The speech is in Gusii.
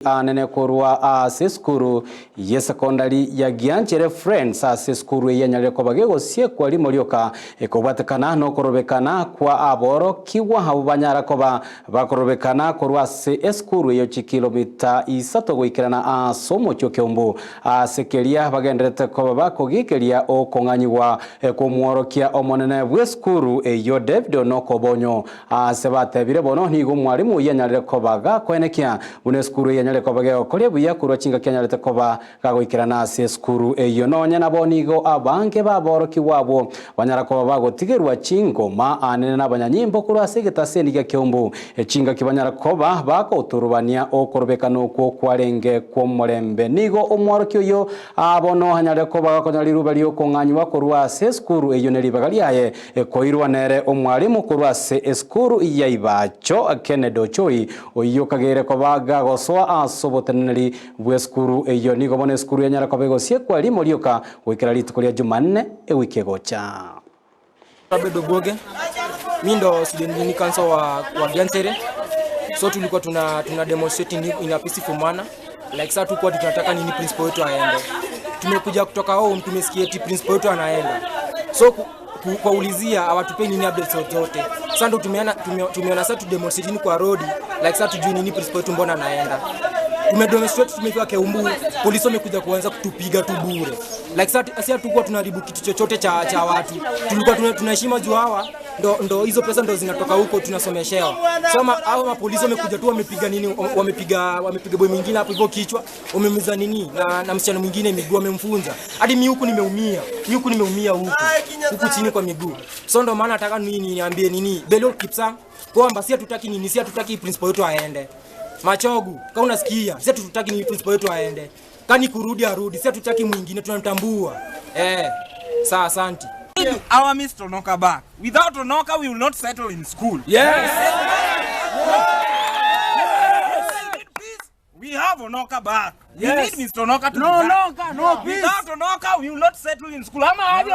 Anene korwa ase esukuru y'esekondari ya Gianchere Friends ase esukuru eye yanyarire koba gegosiekwa rimo rioka ekobwatekana nokorobekana kwa aborokigwa abwo banyara koba bakorobekana korwa ase esukuru eyo chikilomita isato goikerana ase omochie o Keumbu ase keria bagendererete koba bakogikeria okong'anyigwa kw'omworokia omonene bw'esukuru eyio David Onokobonyo Aase batebire bono, nigo omwalimu oyio anyarire koba gakoenekia buna esukuru eyio anyarire koba gegokoria buya korwa chingaki anyarete koba gagoikerana ase esukuru eyio. Nonya nabo nigo abange b'aborokigwa abwo banyara koba bagotigerwa chingoma anene nabanyanyimbo korwa ase egetaseni gia Keumbu, chingaki banyara koba bagoturubania okorobekana okwo kwarenge kw'omorembe. Nigo omworokia oyio aa bono anyarire koba gakonyora riruba ri'okong'anyigwa korwa ase esukuru eyio ne ribaga riaye Ekoirwa nere omwalimu korwa ase esukuru ya Ibacho, Kennedy Ochoi, oyio okageire koba gagosoa ase oboteneneri bw'esukuru eyio. Nigo bono esukuru yanyara koba egosiekwa rimo rioka goikera rituko ria Jumanne ewiki egocha. Abed Obuoge, mi ndo student nini council wa, wa Gianchere. So tulikuwa tuna, tuna demonstrate in, in a peaceful manner. Like sasa tulikuwa tunataka nini principal wetu aende. Tumekuja kutoka home tumesikia eti principal wetu anaenda. So ku, ku, kuwaulizia hawatupei nini updates zote. Sasa ndo tumeona tume, tumeona sasa tu demonstrate kwa road like sasa tujui nini principal wetu mbona anaenda. Tumedemonstrate tumefika Keumbu, polisi wamekuja kuanza kutupiga tu bure. Like sasa si hatukuwa tunaharibu kitu chochote cha, cha watu. Tulikuwa tuna- tunaheshima juu hawa ndo, ndo hizo pesa ndo zinatoka huko tunasomeshewa. So ma, hao mapolisi wamekuja tu wamepiga nini, wamepiga wamepiga boy mwingine hapo hivyo kichwa, wameumiza nini na, na msichana mwingine miguu wamemfunza. Hadi mimi huku nimeumia, mimi huku nimeumia huku huku chini kwa miguu. So ndo maana nataka nini niambie nini Belio Kipsang kwamba si hatutaki nini, si hatutaki principal wetu aende. Machogu, kama unasikia, si hatutaki nini principal wetu aende. Kani kurudi arudi, si hatutaki mwingine, tunamtambua. Eh, sawa, asanti. Our Mr. Onoka back. Without Onoka, we will not settle in school. Yes. We need peace. We have Onoka back. Yes. We need Mr. Onoka to No be back. Onoka, no peace. Without Onoka, we will not settle in school. Ama aje?